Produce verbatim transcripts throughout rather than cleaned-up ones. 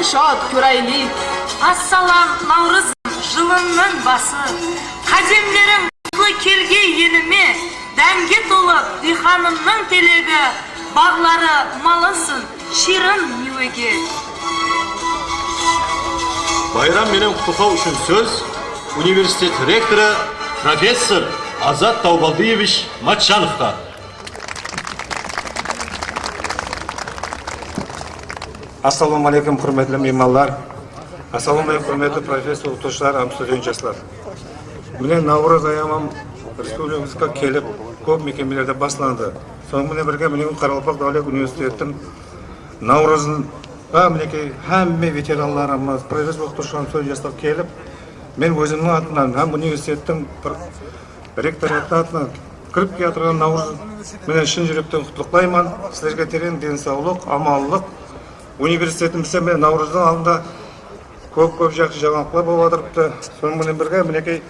shod kóraylik. Assalam, Nawrız, jılınnıń bası. Qádemleriń qutlı kelgey elime, dámge tolıp diyqanımnıń tilegi, baǵları malınsın shiyrin miywege. Bayram menen qutlıqlaw ushın sóz universitet rektorı professor Azat Tawbaldıevich Matchanovqa. Assalawma áleykum, húrmetli miymanlar. Assalawma áleykum, húrmetli professor, oqıtıwshılar hám student jaslar. Mine, Nawrız ayamı respublikamızǵa kelip, kóp mekemelerde baslandı. Sonıń menen birge, mine, Qaraqalpaq dáwlet universitetiniń Nawrızına, minekey, hámme veteranlarımız, professor, oqıtıwshılar hám student jaslar kelip, men ózimniń atınan hám universitettiń bir rektor atınan kirip kiyatırǵan Nawrız menen shın júrekten qutlıqlayman. Sizlerge tereń densawlıq, amanlıq. Universitetimizde mine Nawrızdıń aldında kóp-kóp jaqsı jańalıqlar bolıp atırıptı. Sonıń menen birge, minekey,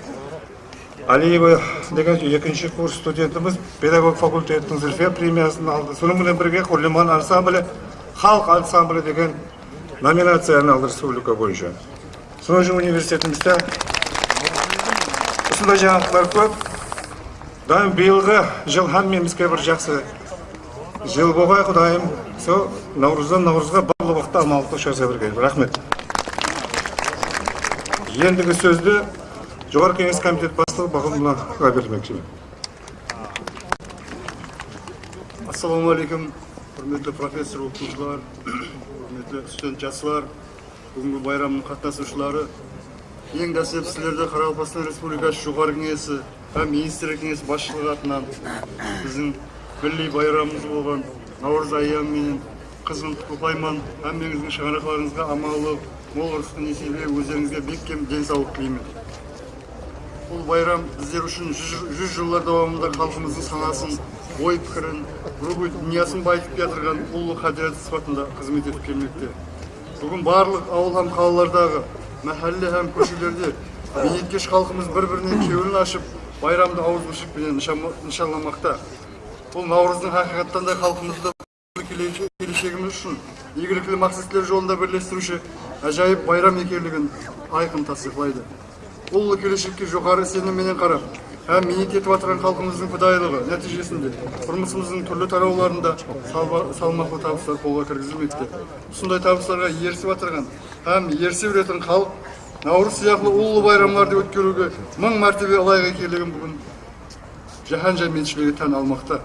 Aliyeva degen ekinshi kurs studentimiz pedagog fakultetiniń Zulfiya premiyasın aldı. Sonıń menen birge, Húrliman ansambli, xalıq ansambli degen nominaciyanı aldı respublika boyınsha. Sonıń ushın universitetimizde usınday jańalıqlar kóp. Qudayım, bıyılǵı jıl hámmemizge bir jaqsı jıl bolǵay, Qudayım. Sol Nawrızdan Nawrızǵa barlıq waqıtta amanlıqta ushırasa bergey. Raxmet. Endigi sózdi Joqarı Keńes komitet baslıǵı Baxımbullatovqa bermekshime. Assalawma áleykum, húrmetli professor, oqıtıwshılar, húrmetli student jaslar, búgingi bayramnıń qatnasıwshıları. Eń dáslep sizlerdi Qaraqalpaqstan Respublikası Joqarı Keńesi hám Ministrler Keńesi basshılıǵı atınan biziń milliy bayramımız bolǵan Nawrız ayamı menen qızǵın qutlıqlayman. Hám meniń shańaraqlarıńızǵa amanlıq, mol ırısqı nesiybe, ózlerińizge bekkem densawlıq tileymen. Bul bayram bizler ushın júz, júz jıllar dawamında xalqımızdıń sanasın, oy-pikirin, ruwxıy dúnyasın bayıtıp kiyatırǵan ullı qádiriyat sıpatında xızmet etip kelmekte. Búgin barlıq awıl hám qalalardaǵı, máhálle hám kóshelerde miynetkesh xalqımız bir-birinen kewlin ashıp, bayramdı awızbirshilік penen nıshanla-, nıshanlamaqta. Bul Nawrızdıń haqıyqattan da xalqımızdı kele-, keleshegimiz ushın iygilikli maqsetler jolında birlestiriwshi ájayıp bayram ekenligin ayqın tastıyıqlaydı. Ullı keleshekke joqarı isenim menen qarap hám miynet etip atırǵan xalqımızdıń pidayılıǵı nátiyjesinde turmısımızdıń túrli tarawlarında salba-, salmaqlı tabıslar qolǵa kirgizilmekte. Usınday tabıslarǵa erisip atırǵan hám erise beretin xalıq Nawrız sıyaqlı ullı bayramlardı ótkeriwge mıń mártebe ılayıq ekenligin búgin jáhán jámiyetshiligi tán almaqta.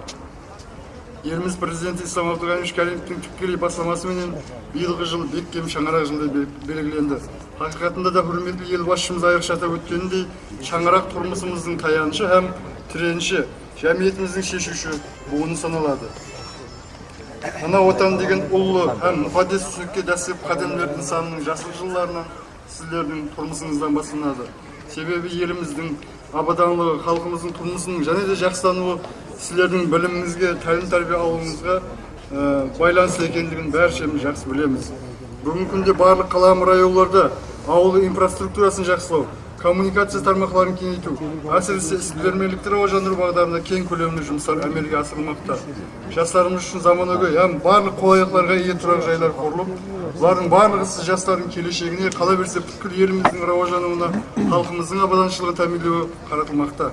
Elimiz Prezidenti Islam Abdug'aniyevich Karimovtıń túpkeley baslaması menen bıyılǵı jıl bekkem shańaraq jılı dep be-, belgilendi. Haqıyqatında da, húrmetli Elbasshımız ayrıqsha atap ótkenindey, shańaraq turmısımızdıń tayanıshı hám tirenishi, jámiyetimizdiń sheshiwshi buwını sanaladı. Ana Watan degen ullı hám muqaddes túsinikke dáslep qádemler insanınıń jaslı jıllarınan sizlerdiń turmısıńızdan baslanadı. Sebebi elimizdiń abadanlıǵı, xalqımızdıń turmısınıń jáne de jaqsılanıwı sizlerdiń bilimińizge, tálim-tárbiya alıwıńızǵa, e, baylanıslı ekenligin bárshemiz jaqsı bilemiz. Búgingi kúnde barlıq qala hám rayonlarda awıl infrastrukturasın jaqsılaw, kommunikaciya tarmaqların keńeytiw, ásirese, isbilermenlikti rawajlandırıw baǵdarında keń kólemli jumıslar ámelge asırılmaqta. Jaslarımız ushın zamanagóy hám barlıq qolaylıqlarǵa iye turar jaylar qurılıp, bulardıń barlıǵı siz jaslardıń keleshegine, qalaberse, pútkil elimizdiń rawajlanıwına, xalqımızdıń abadanshılıǵın támiyinlewi qaratılmaqta.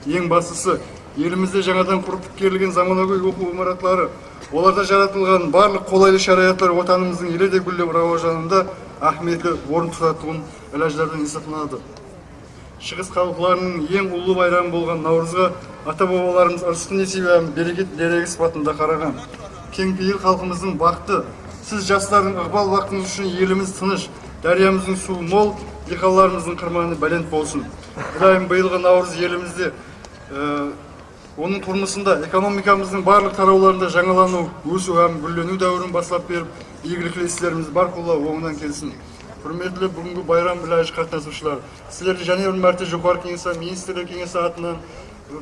Eń baslısı, elimizde jańadan qurıp pitkerilgen zamanagóy oqıw imaratları, olarda jaratılǵan barlıq qolaylı sharayatlar Watanımızdıń ele de gúllep rawajlanıwında áhmiyetli orın tutatuǵın ilajlardan esaplanadı. Shıǵıs xalıqlarınıń eń ullı bayramı bolǵan Nawrızǵa ata-babalarımız ırısqı-nesiybe hám bereket deregi sıpatında qaraǵan. Keń peyil xalqımızdıń baxtı, siz jaslardıń ıǵbal-baxtıńız ushın elimiz tınısh, dáryamızdıń suwı mol, diyqanlarımızdıń qırmanı bálent bolsın. Qudayım bıyılǵı Nawrız elimizde, e, onıń turmısında, ekonomikamızdıń barlıq tarawlarında jańalanıw, ósiw hám gúlleniw dáwirin baslap berip, iygilikli islerimiz bárqulla ońınan kelsin. Húrmetli búgingi bayram ilajı qatnasıwshılar, sizlerdi jáne bir márte Joqarı Keńes hám Ministrler Keńesi atınan,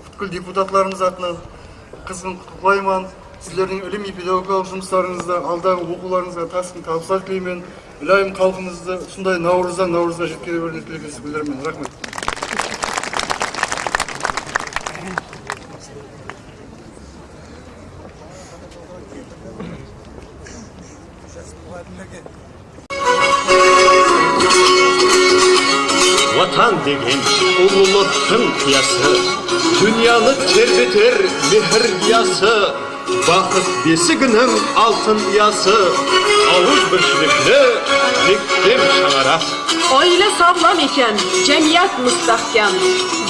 pútkil deputatlarımız atınan qızǵın qutlıqlayman. Sizlerdiń ilimiy-pedagogikalıq jumıslarıńızda, aldaǵı oqıwlarıńızǵa tasqın tabıslar tileymen. Ilayım, xalqımızdı usınday Nawrızdan Nawrızǵa jetkere bergen tileklesin bildiremen. Raxmet. Tan degen ullılıqtıń qıyası, dúnyanı terbeter mehir giyası, baxıt besiginiń altın uyası, awızbirshiligi bekkem shańaraq. Oila sog'lom ekan, jamiyat mustahkam,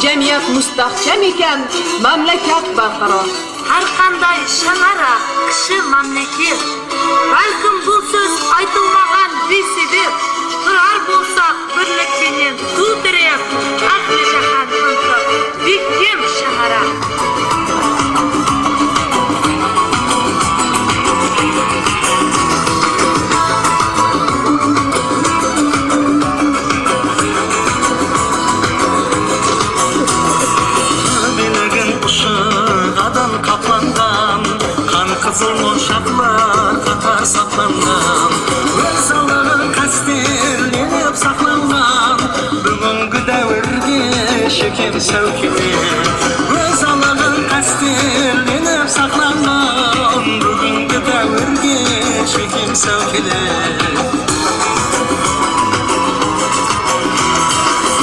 jamiyat mustahkam ekan, mamlakat barqaror. Hár qanday shańaraq, kishi mámleket. Bálkim bul sóz aytılmaǵan biysebep, turar bolsaq birlik penen suw tirep, áhli jáhán tınısı, bekkem shańaraq. Tubelegen ushı ǵadan qaplanǵan, qan qızıl monshaqlar qatar saqlanǵan. Óz alıǵın qásterlenip saqlanǵan, búgingi dáwirge shekem sáwkele. Óz alıǵın qásterlenip saqlanǵan, búgingi dáwirge shekem sáwkele.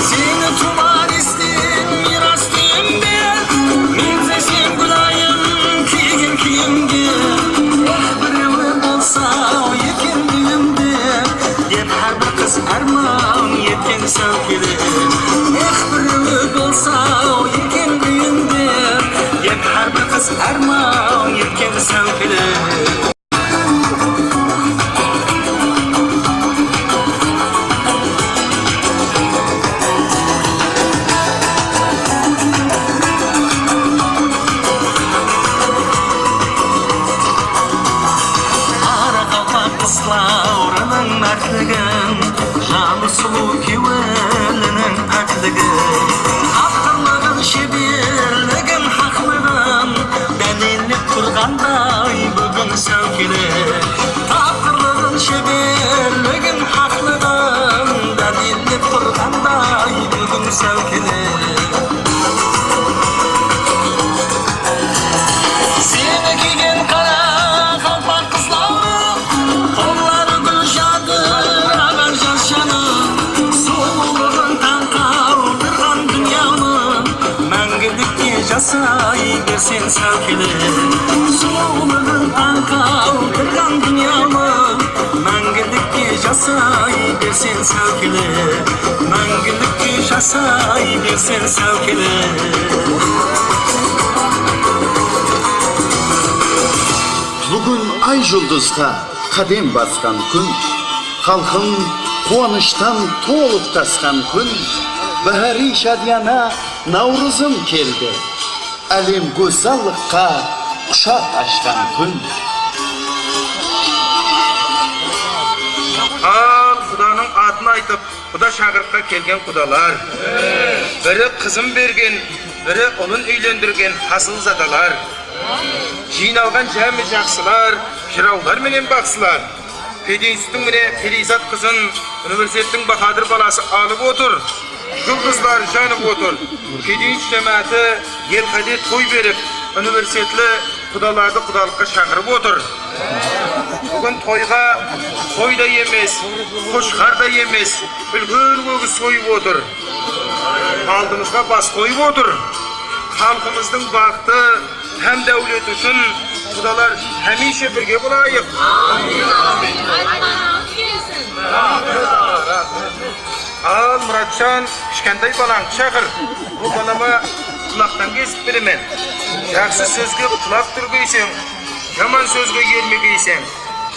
Seni tuwǵan estem, miyras kúyimde, meńzesem gúlayım kiygen kúyimde. Eh, birewi bolsa-aw eken úyimde, dep hár bir qız árman etken sáwkele. Eh, birewi bolsa-aw eken úyimde, dep hár bir qız árman etken sáwkele. Qaraqalpaq qızlarınıń mártligin, janı sulıw kewiliniń pákligin, tapqırlıǵın, sheberligin, haqlıǵın dálillep turǵanday búgin sáwkele. Tapqırlıǵın, sheberligin, haqlıǵın dálillep turǵanday búgin sáwkele. Seni kiygen qaraqalpaq qızları, qolları gúl jadı, aǵar jas janı. Sulıwlıǵın tań qaldırǵan dúnyanı, máńgilikke jasay berseń sáwkele. Sulıwlıǵın tań qaldırǵan dúnyanı, máńgilikke jasay berseń sáwkele. Máńgilikke jasay berseń sáwkele. Búgin ay juldızǵa qádem basqan kún, xalqım quwanıshtan tolıp tasqan kún, báháriy shádiyana Nawrızım keldi, álem gózzallıqqa qushaq ashqan kún. Al, Qudanıń atın aytıp, quda shaqırıqqa kelgen qudalar. Biri qızın bergen, biri ulın úylendirgen hasılzadalar. Jıynalǵan jámi jaqsılar, jırawlar menen baqsılar. Pedinstituttıń mine Periyzat qızın universitettiń bahadır balası alıp otır. Juldızlar janıp otır. Pedinstitut jámááti elqáde toy berip, universitetli qudalardı qudalıqqa shaqırıp otır. Búgin toyǵa qoy da emes, qoshqar da emes, úlken ógiz soyıp otır. Aldımızǵa bas qoyıp otır. Xalqımızdıń baxıtı hám dáwleti ushın qudalar hámiyshe birge bolayıq. Al, Muratjan, kishkentay balańdı shaqır. Bul balama qulaqtan kesip beremen. Jaqsı sózge qulaq túrgeyseń, jaman sózge ermegeyseń.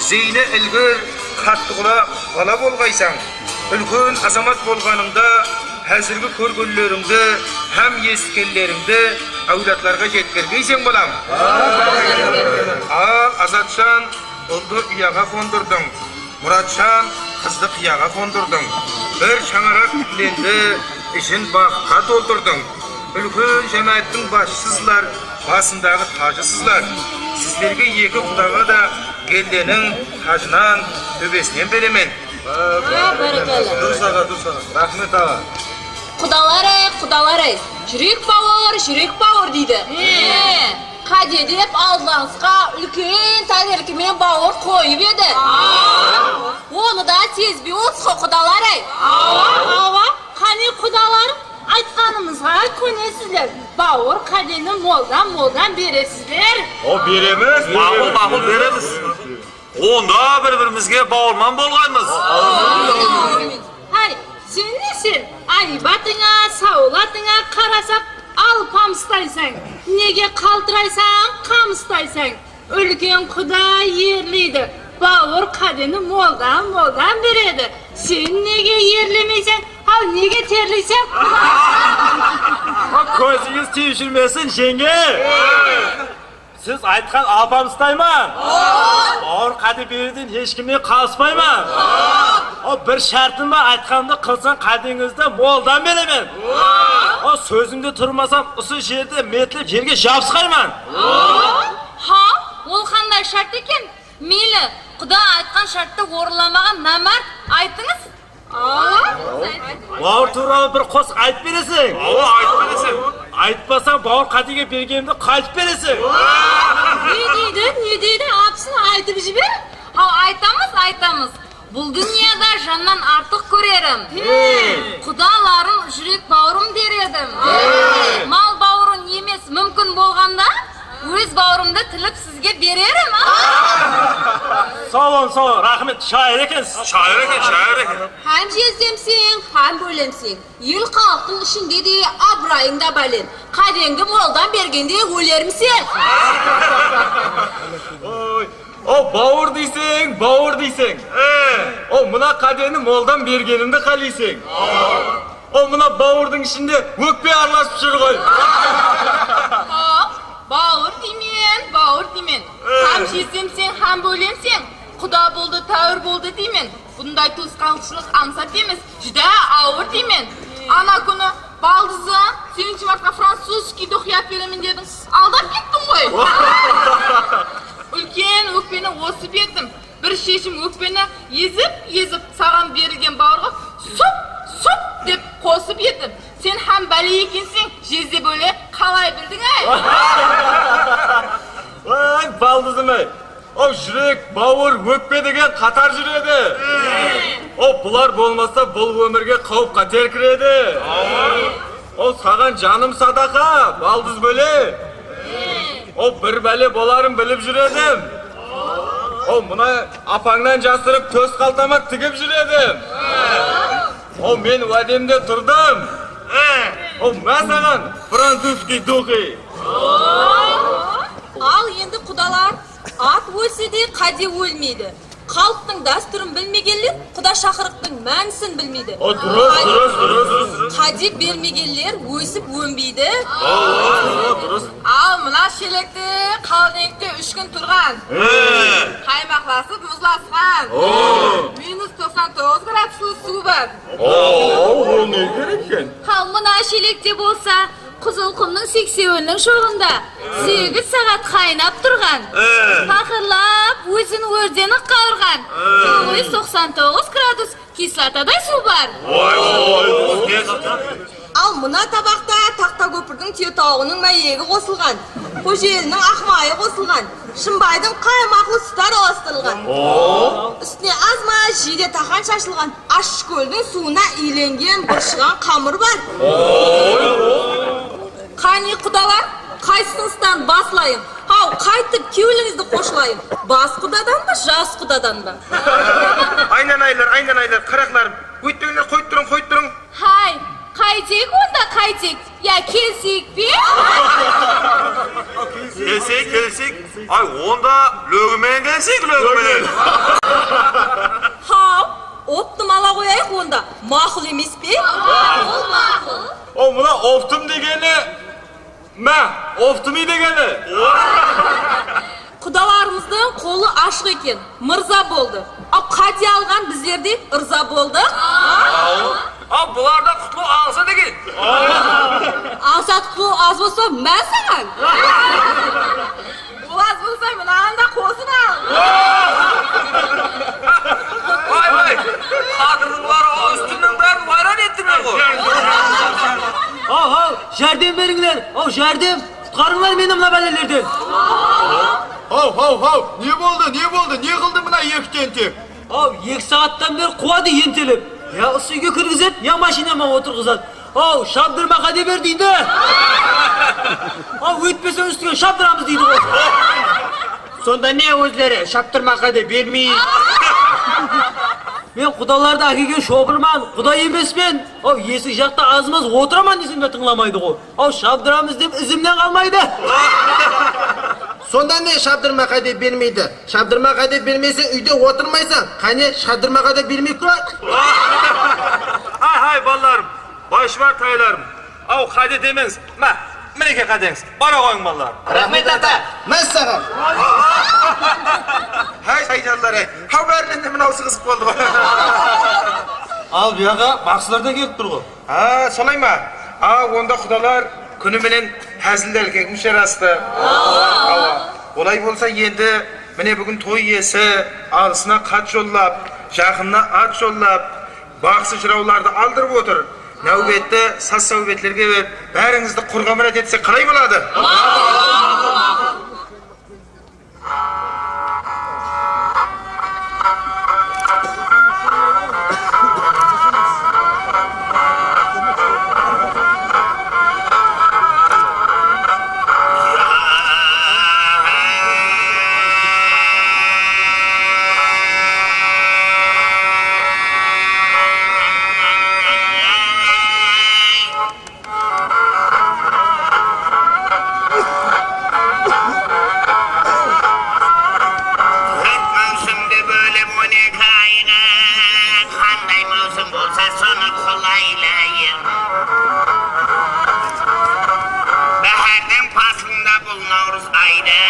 Zeyni ilgir, qattı qulaq bala bolǵaysań. Úlken azamat bolǵanıńda házirgi kórgenlerińdi hám esitkenlerińdi áwladlarǵa jetkergeyseń, balam. Al, Azatjan, uldı uyaǵa qondırdıń. Muratjan, qızdı qıyaǵa qondırdıń. Bir shańaraq tiklendi, ishin baxıtqa toltırdıń. Úlken jámááttiń basshısızlar, basındaǵı tajısızlar. Sizlerge eki qudaǵa da kelleniń tajınan, tóbesinen beremen. Durıs aǵa, durıs aǵa. Raxmet aǵa. Qudalar-ay, qudalar-ay, júrek bawır, júrek bawır deydi. Mine, Qáde dep aldıńızǵa úlken tárelke menen bawır qoyıp edi. Onı da sezbey otırsız ǵo, qudalar-ay. Awa, awa. Qudalar, aytqanımızǵa kónesizler. Bawır qádeni moldan-moldan beresizler. O, beremiz. Maqul, maqul, beremiz. Onda bir-birimizge bawırman bolǵaymız. Háy, sen neseń? Aybatıńa, sawlatıńa qarasaq, alpamıstaysań. Nege qaltıraysań, qamıstaysań? Úlken quda erleydi, bawır qádeni moldan-moldan beredi. Sen nege erlemeyseń? Haw, nege terleyseń? A, kózińiz tiywshirmesin, jeńge. Siz aytqan alpamıstayman. Bawır qáde bereden hesh kimnen qalıspayman. O, bir shártim bar, aytqanımdı qılsań, qádeńizdi moldan beremen. O, sózimde turmasam, usı jerde metlep jerge jabısqayman. Ha, ol qanday shárt eken? Meyli, quda aytqan shártti orınlamaǵan námárt, aytıńız. Bawır tuwralı bir qosıq aytıp bereseń. Awa, aytıp bereseń. Aytpasań, bawır qádege bergenimdi qaytıp bereseń. Ne deydi, ne deydi, apısın aytıp jiber. Haw, aytamız, aytamız. Bul dúnyada jannan artıq kórerim. Qudalarım júrek bawırım der edim. Mal bawırın emes, múmkin bolǵanda, óz bawırımdı tilip sizge bererim. Saw bolıń, saw bolıń, raxmet, shayır ekensiz. Shayır eken, shayır eken. Hám jezlemseń, hám bólemseń. El-xalıqtıń ishinde de abırayıń da bálent. Qádeńdi moldan bergende ólermisen? Oy, o, bawır deyseń, bawır deyseń. E. O, mına qádeni moldan bergenimdi qáleyseń. O, mına bawırdıń ishinde ókpe aralasıp júr ǵoy. Hop, bawır deymen, bawır deymen. E. Hám jezlemseń, hám bólemseń. Quda boldı, táwir boldı deymen. Bunday tuwısqanshılıq ańsat emes, júdá awır deymen. Ana kúni baldızı, seninshi martqa francuskiydi oqıp beremen dediń, aldap kettiń ǵoy. Úlken ókpeni osıp ettim. Bir sheshim ókpeni ezip-ezip saǵan berilgen bawırǵa sup-sup dep qosıp ettim. Sen hám bále ekenseń, jezde bóle qalay bildiń-áy? Vay, baldızım-áy! Aw, júrek, bawır, ókpe degen qatar júredi. Aw, bular bolmasa, bul ómirge qáwip-qáter kiredi. Aw, saǵan janım sadaqa, baldız bóle. Aw, bir bále boların bilip júr edim. Aw, mına apańnan jasırıp tós qaltama tigip júr edim. Aw, men wádemde turdım. Aw, má saǵan, francuskiy duxi. Al endi qudalar, at ólse de, qáde ólmeydi. Xalıqtıń dástúrin bilmegenler quda shaqırıqtıń mánisin bilmeydi. O, durıs, durıs, durıs. Qáde bermegenler ósip ónbeydi. O, durıs. Al, mına shelekte qalın endi úsh kún turǵan. Qaymaqlasıp muzlasqan. Minus toqsan toǵız graduslı suw bar. O, ol ne kerek eken? Hal mına shelekte bolsa, Qızılqumnıń seksewiliniń shoǵında segiz saǵat qaynap turǵan, paqırlap ózin órden ıqqa urǵan toǵız júz toqsan toǵız gradus kislotaday suw bar. Oy, oy, oy. Al, mına tabaqta Taxtakópirdiń tiyetawıǵınıń máyegi qosılǵan, Xojelinniń aqmayı qosılǵan, Shımbaydıń qaymaqlı súti aralastırılǵan. Ústine azma jiyde taxan shashılǵan. Ashshıkóldiń suwına iylengen bırshıǵan qamır bar. Qáne, qudalar, qaysısıńızdan baslayın? Haw, qaytıp kewlińizdi xoshlayın. Bas qudadan ba, jas qudadan ba? Aynanaylar, aynanaylar, qaraqlarım. Óytpeńler, qoyıp turıń, qoyıp turıń. Hay, qaytek onda, qaytek? Ya kelsek pe? Kelsek, kelsek. Ay, onda lógi menen kelsek, lógi menen. Haw, optım ala qoyayıq onda, maqul emes pe? Maqul, maqul. O, mına optım degeni, má, optımıy degeni. Qudalarımızdıń qolı ashıq eken, mırza boldı. Al, qáde alǵan bizler de ırza boldıq. Al, bularda qutlıw ańsat eken. Ańsat qutlıw az bolsa, má saǵan. Ol az bolsa, mınanı da qosıp al. Vay, vay, qadırlılar, o, ústimniń bárin wayran ettińler ǵoy. Haw, haw, járdem berińler, haw, járdem. Qutqarıńlar meni mına bálelerden. Haw, haw, haw, ne boldı, ne boldı, ne qıldı mına eki tentek? Haw, eki saattan beri quwadı entelep. Ya usı úyge kirgizedi, ya mashinama otırǵızadı. Aw, shabdırma qáde ber deydi. Aw, óytpeseń ústińe shabdıramız deydi ǵoy. Sonda ne ózleri shabdırma qáde bermey? Men qudalardı ákelgen shopırman, quday emespen. Aw, esik jaqta azmaz otıraman desem de tıńlamaydı ǵo. Aw, shabdıramız dep izimnen qalmaydı. Sonda ne shabdırma qáde bermeydi? Shabdırma qáde bermese, úyde otırmaysań. Qáne, shabdırma qáde bermey kór. Ay, hay, balalarım, bayshıbar taylarım. Aw, qáde demeńiz. Má, mineke qádeńiz. Bara ǵoyıń, balalar. Raxmet, ata. Mássaǵan. Háy, shaytanlar, háy. Haw, bárinen de mınawsı qızıq boldı ǵoy. Al, buyaǵa baqsılar da kelip tur ǵoy. Ha, solay ma? A, onda qudalar kúni menen házil-dálkegimiz jarastı. Awa. Olay bolsa endi, mine, búgin toy iyesi alısına xat jollap, jaqınına at jollap, baqsı-jırawlardı aldırıp otır. Náwbetti saz-sáwbetlerge berip, bárińizdi qurǵa minát etsek qalay boladı? Tórt máwsimdi bólip on eki ayǵa, qanday máwsim bolsa, sonı qolaylayıq. Báhárdiń paslında bul nawrız ayda.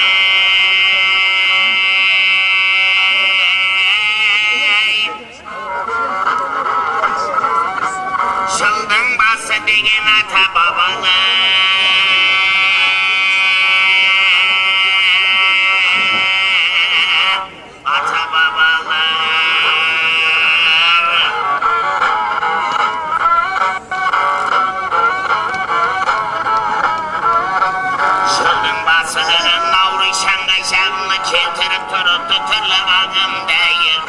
Jıldıń bası degen ata-babalar, ata-babalar. Jıldıń bası Nawrız shańǵay shaǵımlı keltirip turıptı túrli aǵım dayır.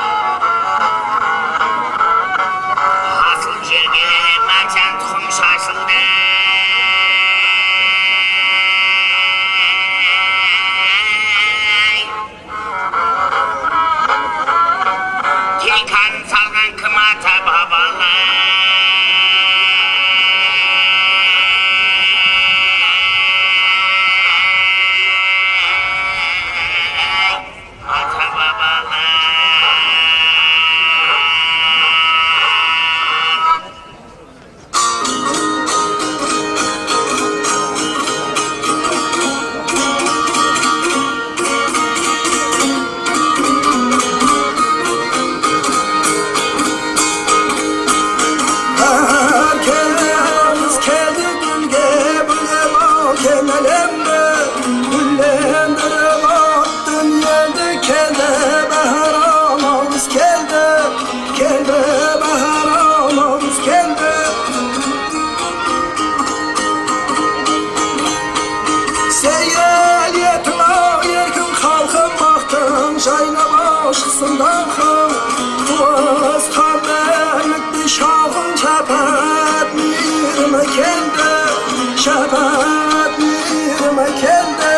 Asıl jerge márjan tuqım shashıldı. Tiykanın salǵan kim ata-babalar? Ata-babalar. Báhár keldi gúlge, búlbúl keń álemdi gúllendirip attın endi. Keldi báhár, nawrız keldi. Keldi báhár, nawrız keldi. Seyir etiń-aw, erkin xalqım, baxtıń jaynap-aw, shıqsın dańqıń. Tuwısqan bárlikti shawqın, shápáát miyirimi keldi, shápáát miyirimi keldi.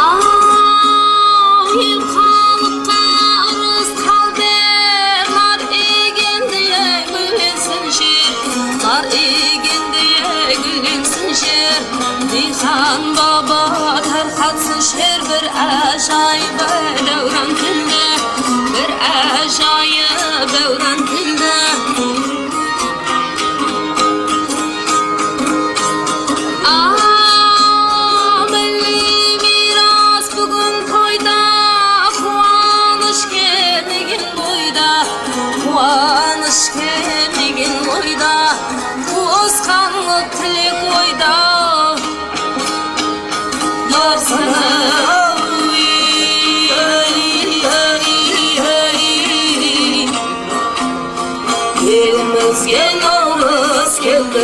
Aw, el xalıqqa ırıs qaldı, nar egende gúllensin jer, nar egende gúllensin jer. Diyqan baba tarqatsın sher, bir ájayıp dáwran keldi, bir ájayıp dáwran keldi. A, milliy miyras búgin toyda, quwanısh kermegen boyda, quwanısh kermegen boyda, tuwısqanlıq tilek oyda. Elimizge nawrız keldi. Sokin,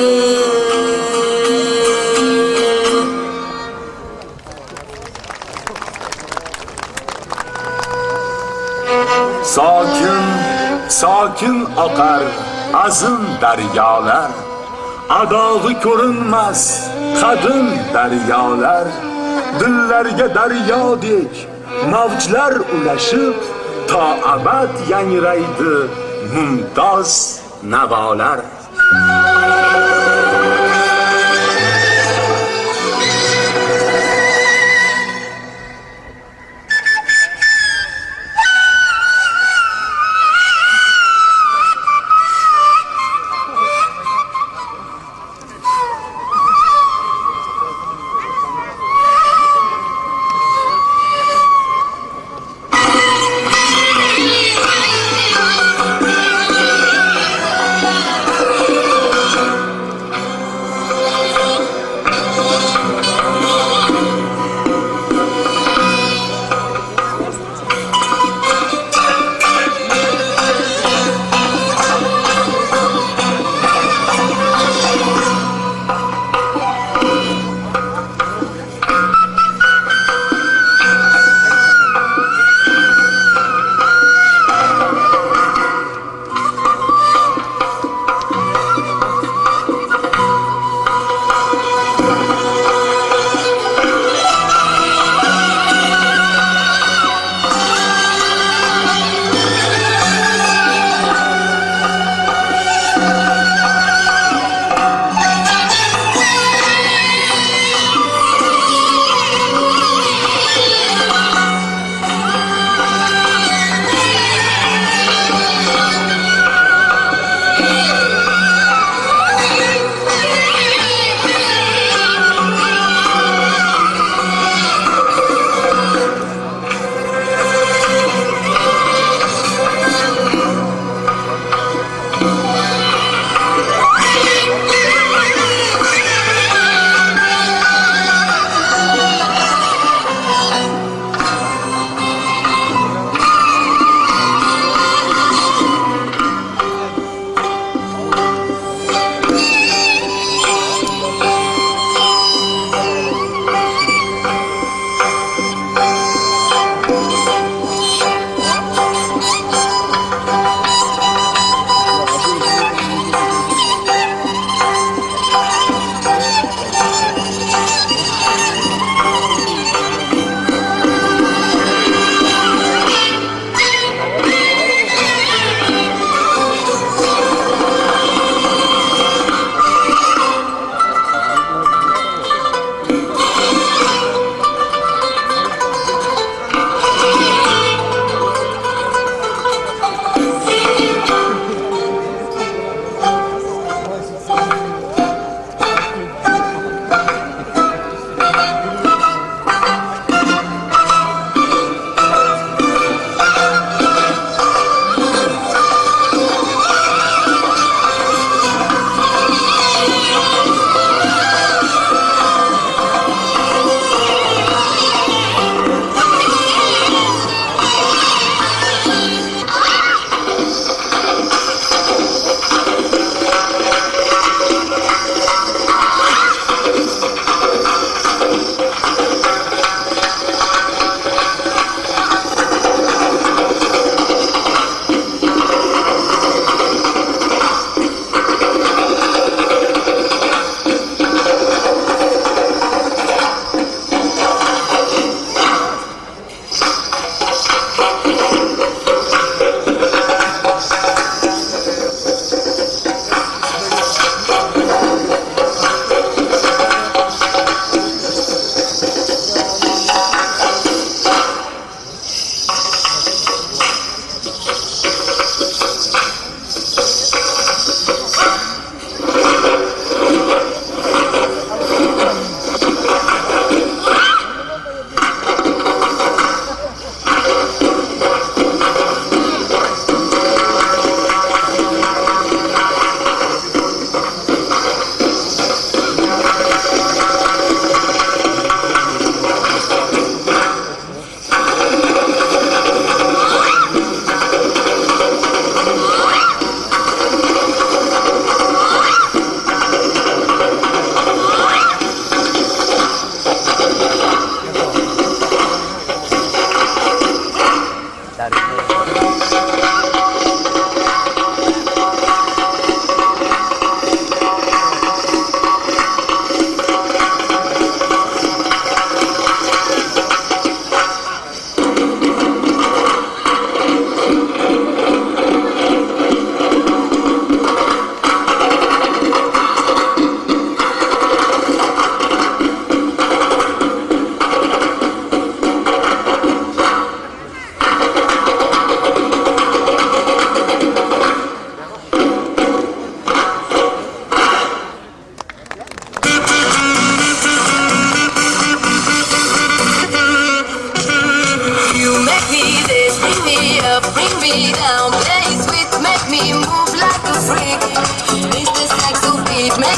sokin oqar azim daryolar, adog'i ko'rinmas qadim daryolar, dillarga daryodek mavjlar ulashib, to abad yangraydi mumtoz navolar.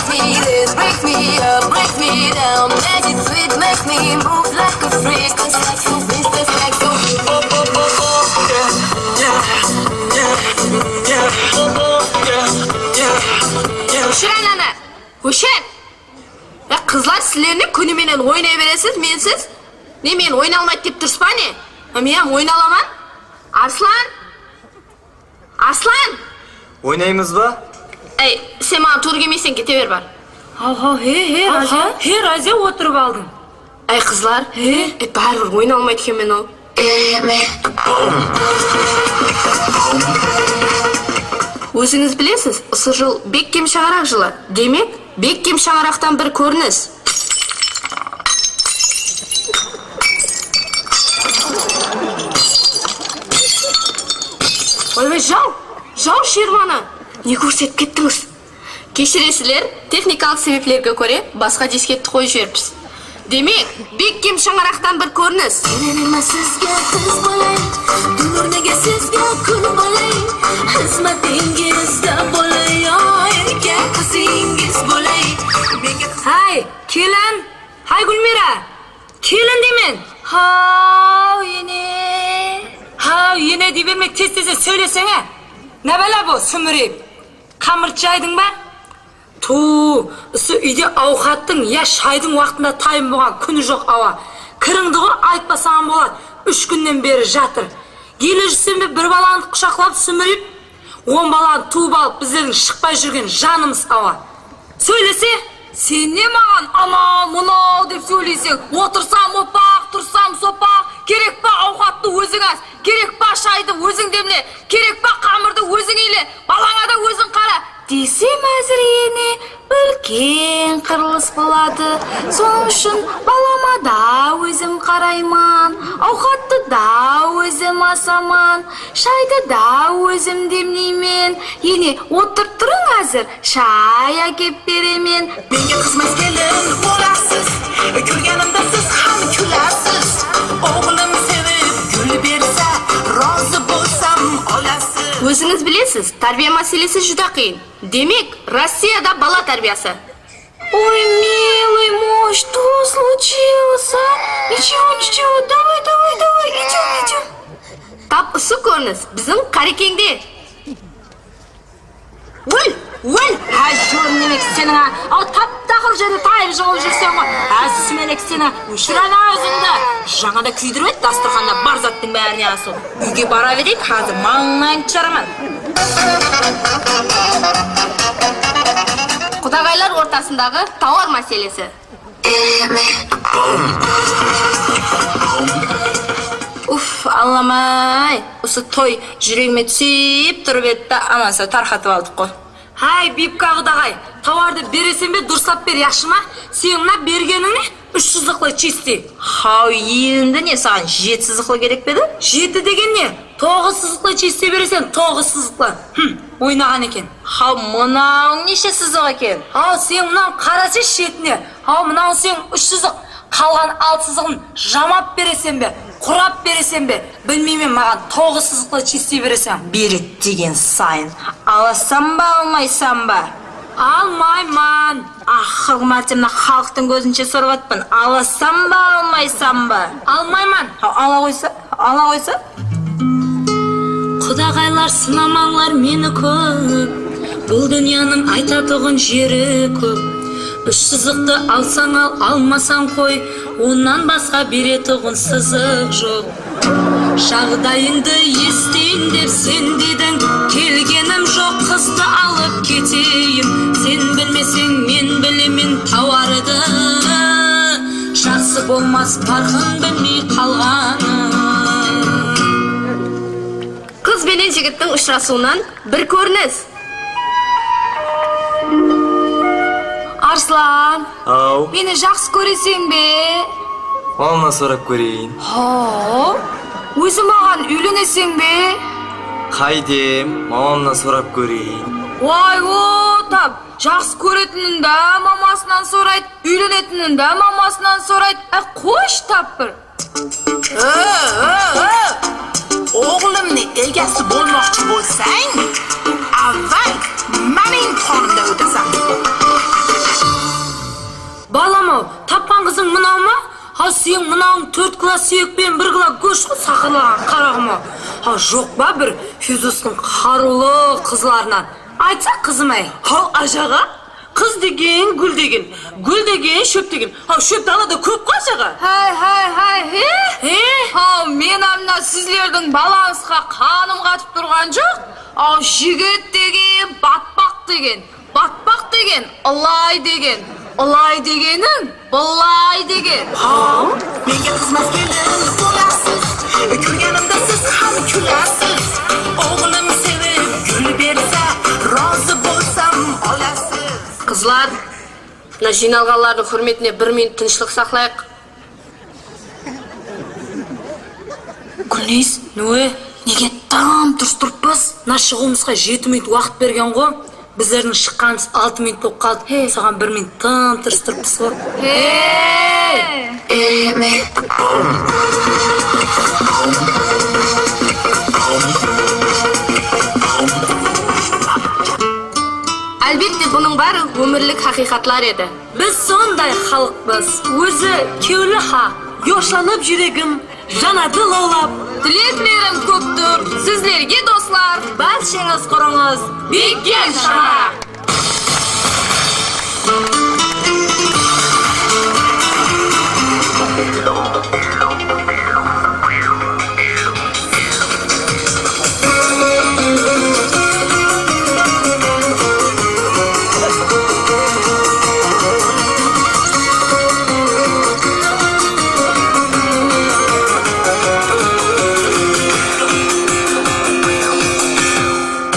Break me up, break me down, magic sweet, make me move like a freak. Mister Psycho. Óshir aynanı! Óshir! Ya, qızlar, sizler ne kúni menen oynay beresiz, mensiz? Ne, men oynalmaydı dep turıs pa ne? Ha, men hám oynalaman. Arslan! Arslan! Oynaymız ba? Ey, sen maǵan tuwrı kelmeyseń, kete ber, bar. Haw, haw, he, he, Raziya, he, Raziya, otırıp aldıń. Ey, qızlar, he, e, báribir oynalmaydı eken men ol. Ózińiz bilesiz, usı jıl bekkem shańaraq jılı. Demek, bekkem shańaraqtan bir kórinis. Oybay, jaw, jaw, Shermanı! Ne kórsetip kettińiz? Keshiresizler, texnikalıq sebeplerge kóre basqa disketti qoyıp jiberippiz. Demek, bekkem shańaraqtan bir kórinis. Senemen sizge qız bolay, Dúrnege sizge kúl bolay, xızmetińizde bolay, oy, ke qızıńız bolay. Menge qız- Háy, kelin! Háy, Gúlmira! Kelin deymen! Haw, ene! Haw, ene dey bermey, tez-tezden sóylesene! Nábala bu, súmireyip? Qamırt jaydıń ba? Tuw, usı úyde awqattıń ya shaydıń waqtında tayın bolǵan kúni joq awa. Kirińdi ǵo, aytpasań boladı, úsh kúnnen beri jatır. Ele júrsem be, bir balanı qushaqlap súmirip, on balanı tuwıp alıp, bizlerdiń shıqpay júrgen janımız awa. Sóylese, sen ne maǵan anaw, mınaw dep sóyleyseń? Otırsam opaq, tursam sopaq, kerek pa awqattı óziń as, kerek pa shaydı óziń demle, kerek pa qamırdı óziń iyle, balańa da óziń qara. Desem, ázir ene úlken qırılıs boladı. Sonıń ushın balama da ózim qarayman, awqattı da ózim asaman, shaydı da ózim demleymen. Ene, otırıp turıń, ázir shay ákep beremen. Menge qızmaz kelin bolasız, kúlgenimde siz hám kúlasiz. Oǵlım sevip gúl berse, razı bolsam olasız. Ózińiz bilesiz, tárbiya máselesi júdá qıyın. Demek, Rossiyada bala tárbiyası. Ой, милый мой, что случилось, а? Ничего, ничего, давай, давай, давай, идём, идём. Tap usı kórinis biziń Qarekeńde. Ól, ól! Há, júr, nemek seniń, a? Aw, tap-taqır jerde tayıp jıǵılıp júrseń ǵoy. Há, súmelek seni, óshir ana awzıńdı. Jańada kúydirip et, dasturxanda bar zattıń bárine asıl. Úyge bara bereyik, házir mańlayıńdı jaraman. Qudaǵaylar ortasındaǵı tawar máselesi. Uf, Allamay, usı toy júregime túsip turıp edi da, aman-saw tarqatıp aldıq ǵo. Háy, Bibka qudaǵay, tawardı bereseń be, durıslap ber, yaqshı ma? Seniń mına bergeniń ne? Úsh sızıqlı чистый. Haw, endi ne, saǵan jeti sızıqlı kerek pe edi? Jeti degen ne? Toǵız sızıqlı чистый bereseń, toǵız sızıqlı. Hım, oynaǵan eken. Haw, mınawıń neshe sızıq eken? Haw, sen mınaw qarasayshı jetine. Haw, mınaw sen úsh sızıq, qalǵan altı sızıǵın jamap bereseń be, qurap bereseń be? Bilmeymen, maǵan toǵız sızıqlı чистый bereseń. Beredi degen sayın. Alasań ba, almaysań ba? Almayman. Aqırǵı márte mına xalıqtıń kózinshe sorap atpan. Alasań ba, almaysań ba? Almayman. Haw, ala qoysa, ala qoysa. Qudaǵaylar, sınamańlar meni kóp. Bul dúnyanıń aytatuǵın jeri kóp. Úsh sızıqtı alsań al, almasań qoy. Onnan basqa beretuǵın sızıq joq. Jaǵdayıńdı esiteyin dep sen dediń, kelgenim joq qızdı alıp keteyin. Sen bilmeseń, men bilemen tawardı, jaqsı bolmas parqın bilmey qalǵanı. Qız benen jigittiń ushırasıwınan bir kórinis. Arslan. Aw. Meni jaqsı kóreseń be? Malınan sorap kóreyin. Haw. Ózi maǵan úyleneseń be? Qáydem, malınan sorap kóreyin. Way, o, tap. Jaqsı kóretinin da mamasınan soraydı, úylenetinin da mamasınan soraydı. Áy, qoyshı tap bir. Ö, ö, ö! Oǵlımnı egesi bolmoqchı bolsań, avval meniń qonımdan óteseń. Mınaw ma? Ha, sen mınawıń tórt kilo súyek penen bir kilo gósh ǵo, saqırlaǵan qaraǵım-aw. Ha, joq pa bir Firdustıń qarıwlı qızlarınan? Aytsa, qızım-ay. Haw, ajaǵa, qız degen, gúl degen, gúl degen, shóp degen. Haw, shóp dalada kóp ǵo, ajaǵa. Hay, hay, hay, he? He? Haw, men-á mına sizlerdiń balanısqa qanım qatıp turǵan joq. Aw, jigit degen, batpaq degen, batpaq degen, ılay degen, ılay degeniń, bılay degen. Haw, menge qızmaz kelin bolasız, kúlgenimdi siz hám kúlasiz. Oǵlım sevip gúl berse, razı bolsam alasız. Qızlar, mına jıynalǵanlardıń húrmetine bir minut tınıshlıq saqlayıq. Gúlniz, ne? Nege tam-turıs turıppız? Mına shıǵıwımızǵa jeti minut waqıt bergen ǵo. Bizlerdiń shıqqanımız altı minut bolıp qaldı. He. Saǵan bir minut tam-turıs turıppız ǵo. He. Álbette, bunıń bári ómirlik haqıyqatlar edi. Biz sonday xalıqpız, ózi kewli haq. Yoshlanıp júregim, janadı lawlap. Tileklerim kópdur sizlerge, doslar. Bársheńiz qurıńız, bekkem shańaraq.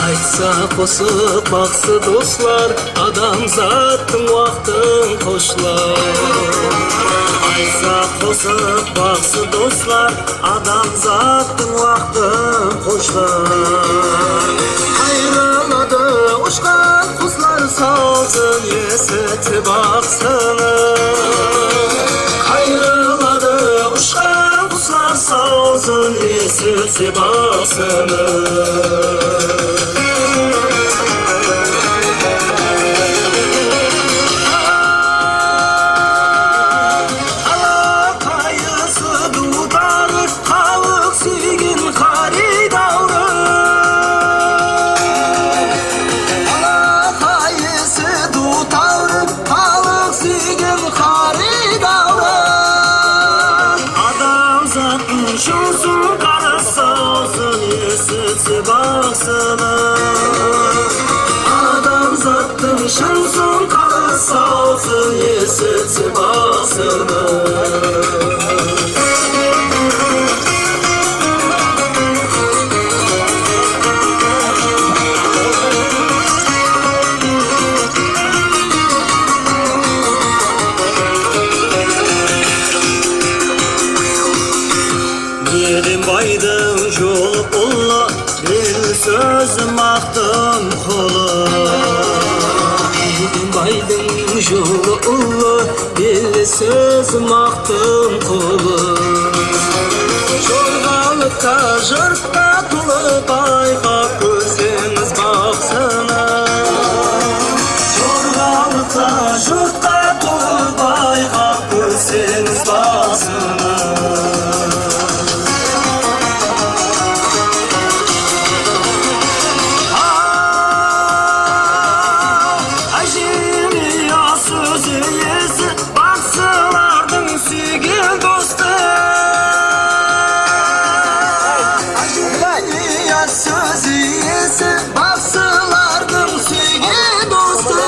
Aytsa qosıq baqsı doslar, adamzattıń waqtın xoshlar. Aytsa qosıq baqsı doslar, adamzattıń waqtın xoshlar. Qayrıladı ushqan quslar sazın esitse baqsını. Qayrıladı ushqan quslar sazın esitse baqsını. Ala qayısı duwtarı, xalıq súygen xaridaldı. Ala qayısı duwtarı, xalıq súygen xaridaldı. Adamzattıń shınsın qarı sazın esitse baqsını. Adamzattıń shınsın qarı sazın esitse baqsını. Bedenbaydıń jolı ullı, beli sózi maqtın qulı. Bedenbaydıń jolı ullı, beli sózi maqtın qulı. Jorǵalıqqa, jurtqa tolı, bayqap kórseńiz baqsını. Jorǵalıqqa, jurtqa tolı, bayqap kórseńiz baqsını. Ájemiy sózi esi, baqsılardıń súygen dostı. Ájemiy sózi esi, baqsılardıń súygen dostı.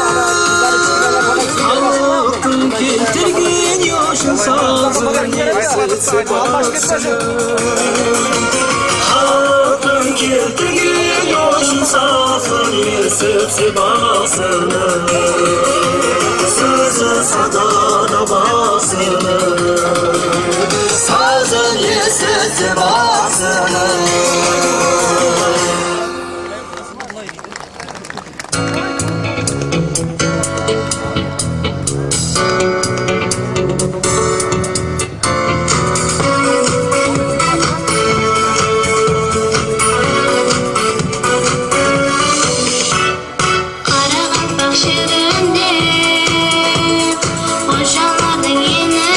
Xalıqtıń keltirgen yoshın sazın esitse baqsını. Xalıqtıń keltirgen yoshın sazın esitse baqsını. Sózi sadada baqsını. Sazın esitse baqsını. Qaraqalpaq jerinde xojalardıń eni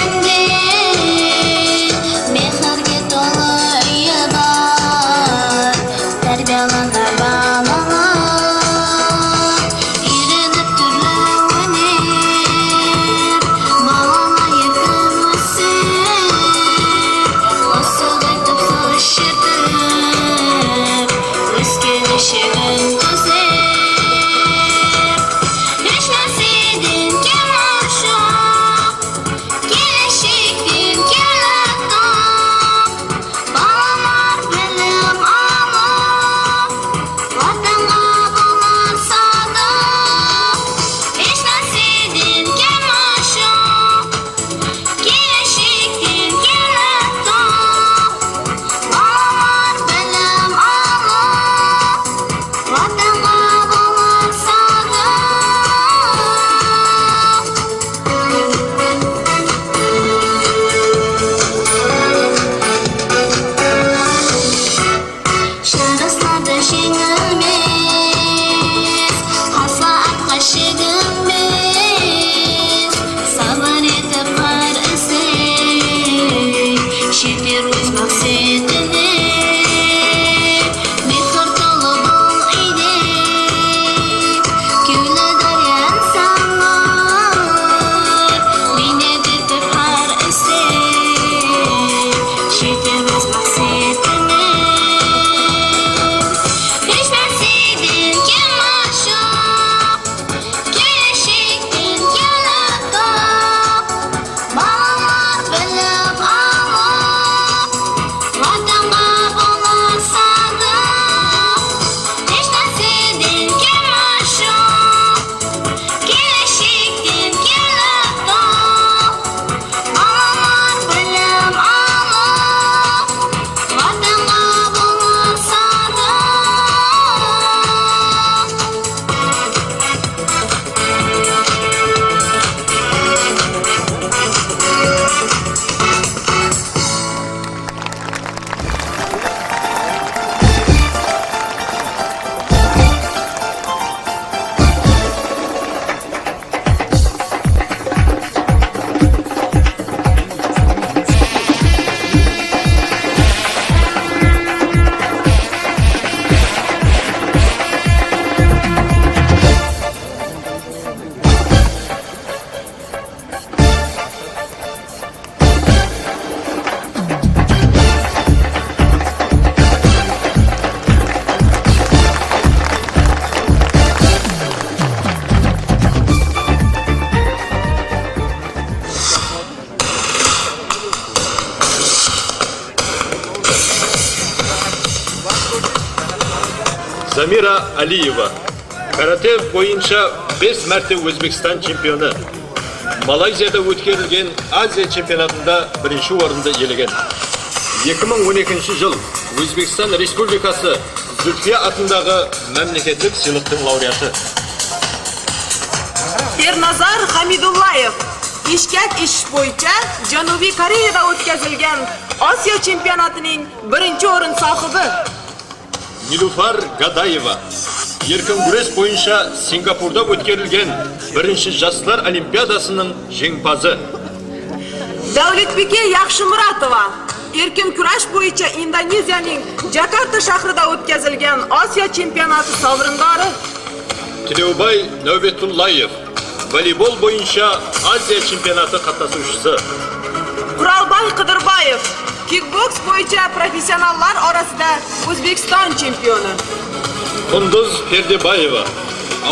Zamira Aliyeva, karate boyınsha bes márte Ózbekstan chempionı, Malayziyada ótkerilgen Aziya chempionatında birinshi orındı iyelegen. Eki mıń on ekinshi jıl Ózbekstan Respublikası Zulfiya atındaǵı mámleketlik sıylıqtıń laureatı. Ernazar Hamidullaev, eshkak eshish boyınsha Janubiy Koreyada ótkazilgan Osiyo chempionatining birinchi o'rin sohibi. Nilufar Gadaeva, erkin gúres boyınsha Singapurda ótkerilgen birinshi jaslar olimpiadasınıń jeńimpazı. Dáwletbike Yaxshimuratova, erkin kurash boyınsha Indoneziyaning Jakarta shahrida ótkazilgan Osiyo chempionati sovrindori. Tilewbay Náwbetullaev, voleybol boyınsha Aziya chempionatı qatnasıwshısı. Quralbay Qıdırbaev, kikboks boyınsha professionallar orasida Ózbekstan chempioni. Qunduz Perdebaeva,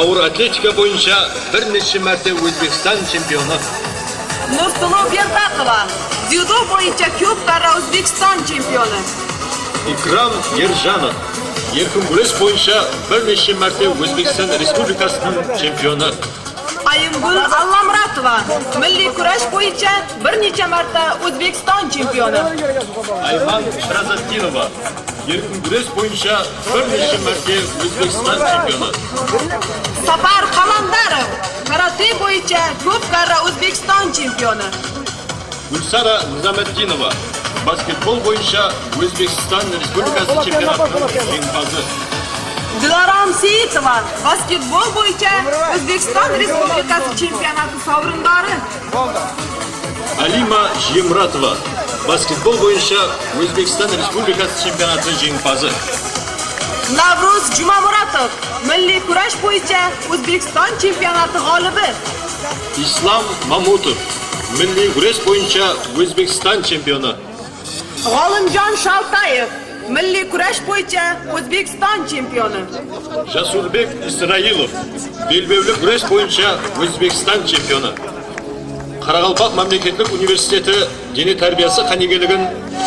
awır atletika boyınsha bir neshe márte Ózbekstan chempioni. Nursuluw Berdaqova, dzyudo boyınsha kóp karra Ózbekstan chempioni. Ikram Erjanov, erkin gúres boyınsha bir neshe márte Ózbekstan Respublikasınıń chempioni. Ayımgúl Allamuratova, milliy kurash boyınsha bir necha marta Ózbekstan chempioni. Ayman Shirazaddinova, erkin gúres boyınsha bir neshe márte Ózbekstan chempioni. Sapar Qalandarov, karate boyınsha kóp karra Ózbekstan chempioni. Gúlsara Nizamatdinova, basketbol boyınsha Ózbekstan Respublikası chempionatınıń jeńimpazı. Dilorom Seitova, basketbol boyınsha Ózbekstan Respublikası chempionatı sovrindori. Alima Jiyemuratova, basketbol boyınsha Ózbekstan Respublikası chempionatı jeńimpazı. Navruz Jumamuratov, milliy kurash boyınsha Ózbekstan chempionati g'olibi. Islam Mamutov, milliy gúres boyınsha Ózbekstan chempioni. G'olimjon Shaltayev, milliy kurash boyınsha Ózbekstan chempioni. Jasurbek Israilov, belbewli gúres boyınsha Ózbekstan chempioni. Qaraqalpaq mámleketlik universiteti dene tárbiyası qánigeligin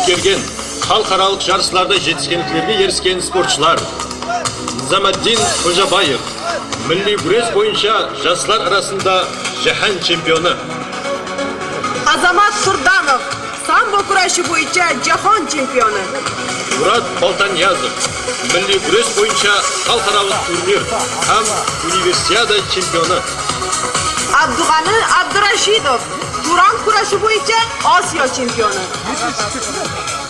pitkergen, xalıqaralıq jarıslarda jetiskenliklerge erisken sportshılar. Nizamaddin Xojabaev, milliy gúres boyınsha jaslar arasında jáhán chempionı. Azamat Turdanov, sambo kurashi boyınsha jáhán chempioni. Murat Baltaniyazov, milliy gúres boyınsha xalıqaralıq turnir hám universiada chempioni. Abduǵani Abdurashidov, turan kurashi boyınsha Osiyo chempioni.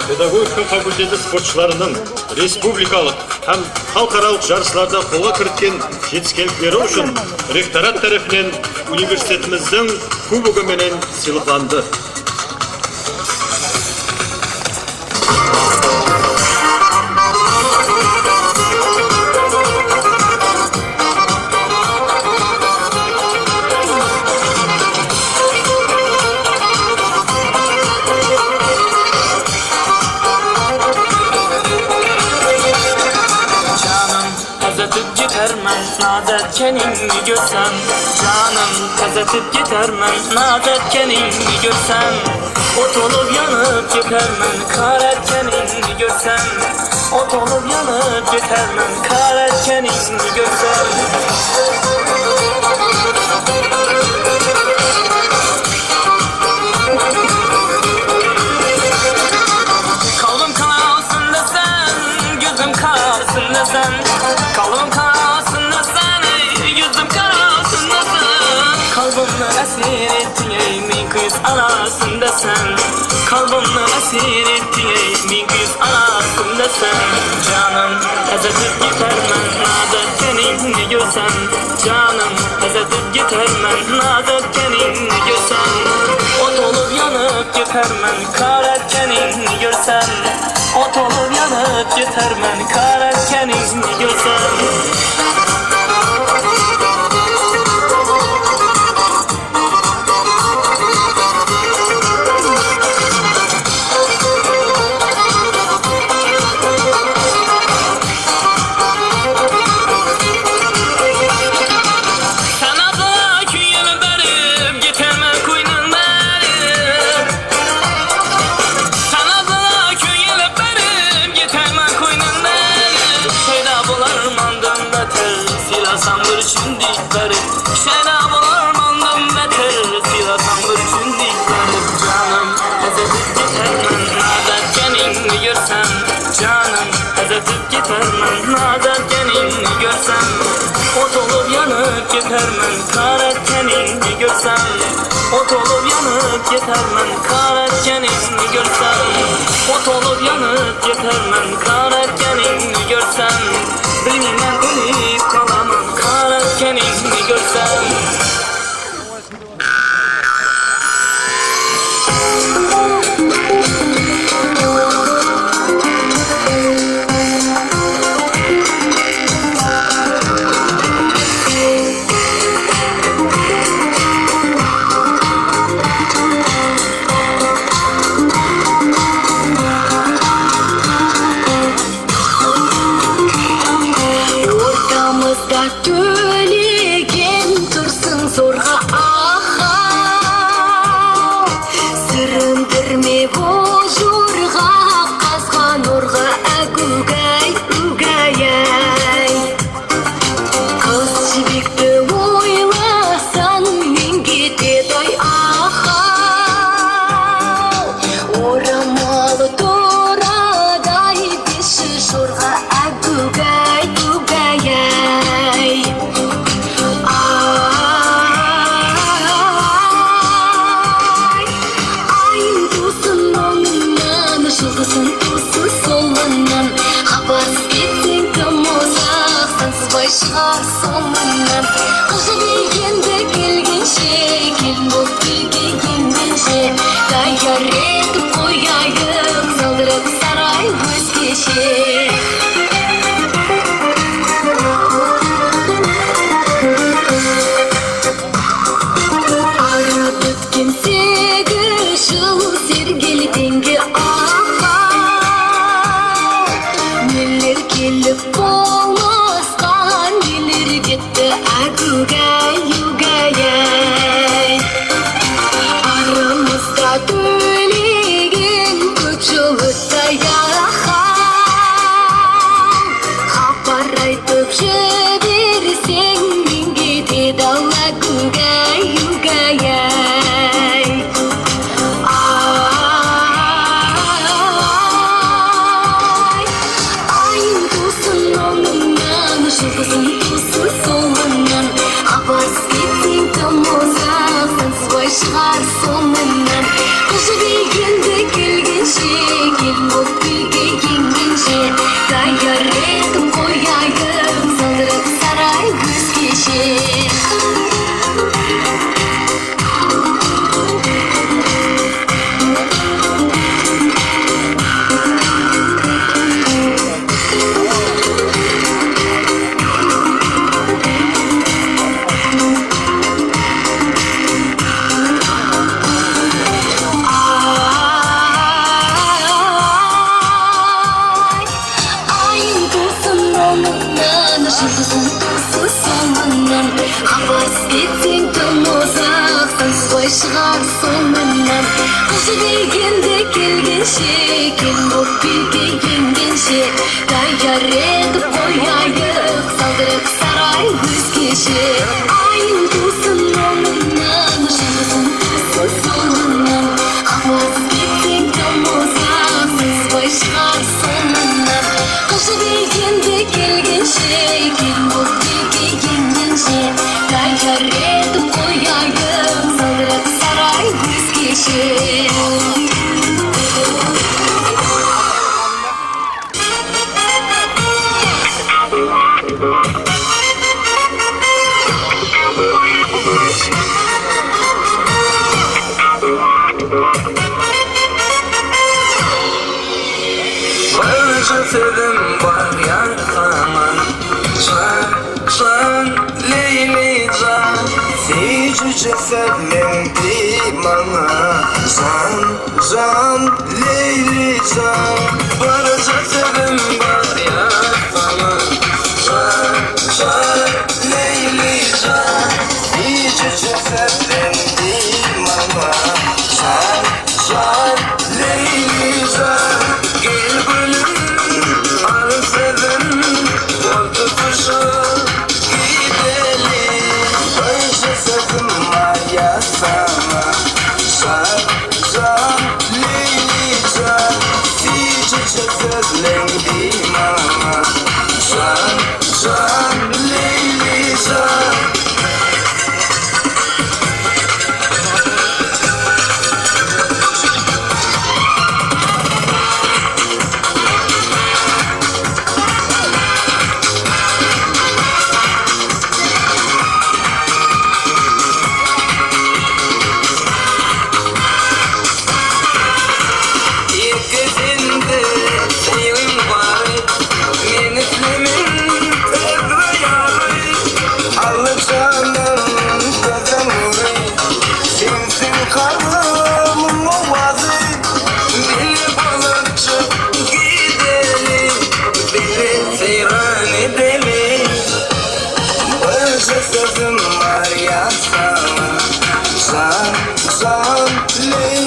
Pedagogika fakulteti sportshılarınıń respublikalıq hám xalıqaralıq jarıslarda qolǵa kiritken jetiskenlikleri ushın rektorat tárepinen universitetimizdiń kubogı menen sıylıqlandı. Janım, táz etip ketermen, naz etkeningni kórsem. Janım, táz etip ketermen, naz etkeningni kórsem. Ot bolıp yanıp ketermen, kar etkeningni kórsem. Ot bolıp yanıp ketermen, kar etkeningni kórsem. Kalbim kar astında sen, gözüm kar astında sen. Kalbim kar astında sen, ey, gözüm kar astında sen. Kalbimni ásir ettiń, ey, men kúyis arasında sen. Kalbimni ásir ettiń, ey, men kúyis arasında sen. Janım, táz etip ketermen, naz etkeningni kórsem. Janım, táz etip ketermen, naz etkeningni kórsem. Ot bolıp yanıp ketermen, kar etkeningni kórsem. Ot bolıp yanıp ketermen, kar etkeningni kórsem. Sanadı kúyelip berip, ketemen kóyniń berip. Sanadı kúyelip berip, ketemen kóyniń berip. Payda bolarman Ketermen, naz etkenińdi kórsem, ot bolıp yanıp ketermen, qara etkenińdi kórsem, ot bolıp yanıp ketermen, qara etkenińdi kórsem, ot bolıp yanıp ketermen, qara etkenińdi kórsem, bilmeymen, ólip qalaman, qara etkenińdi kórsem. Ortamızda tólegen tursın zorǵa aqaw. Sirindime bul jurǵa qazǵan orǵa águgay, úgay-ay. Qız jibekti oylasań, men ketedi-ay aqaw. Oramalı turadı-ay, beshi jorǵa águgay, úgay-ay. Ay, ayım tuwsın ońınan, juldızım tuwsın solınan, xabarsız ketseń tım uzaq, sansızbay shıǵar sońınan. Qız jibek endi kelgenshe, kelin bolıp túyge engenshe, tayar etip qoyayıq, saldırıp saray ózgeshe. Arap ótken segiz jıl sergeldeńge aqaw. Neler kelip bolmasqa, neler ketti, águgay, úgay-ay. Aramızda tólegen kóp jıl ótti-ay aqaw. Xabar aytıp jiberseń, men ketedi-aw, águgay, úgay-ay. Ay, ayım tuwsın ońınan, juldızım tuwsın solınan, xabarsız ketseń tım uzaq, sansızbay shıǵar sońınan. Qız jibek endi kelgenshe, kelin bolıp túyge engenshe, tayar etip qoyayıq, saldırıp saray ózgeshe. Ay, ayım tuwsın ońınan, juldızım tuwsın solınan, xabarsız ketseń tım uzaq, sansızbay shıǵar sońınan. Qız jibek endi kelgenshe, kelin bolıp túyge engenshe, tayar etip qoyayıq, saldırıp saray ózgeshe. Ayım tuwsın ońınan, juldızım tuwsın solınan, xabarsız ketseń tım uzaq, sansızbay shıǵar sońınan. Qız jibek endi kelgenshe, kelin bolıp túyge engenshe, tayar etip qoyayıq, saldırıp saray ózgeshe. Bir júzigim bar yaqaman, jan, jan, Leylijan, sıyjı júzigim dey mańa, jan, jan, Leylijan. Bir júzigim bar yaqaman, jan, jan, Leylijan, sıyjı júzigim dey mańa, jan, jan, Leylijan, kel gúlim, al sızın, boldı qusıp keteli. Bir júzigim ayasama, jan, jan, Leylijan, sıyjı júzigim dey mańa. Sen qalbimniń owazı, bele balıqshı gideli, bele seyran eteli. Bir sózim bar yasama, jan, jan, le.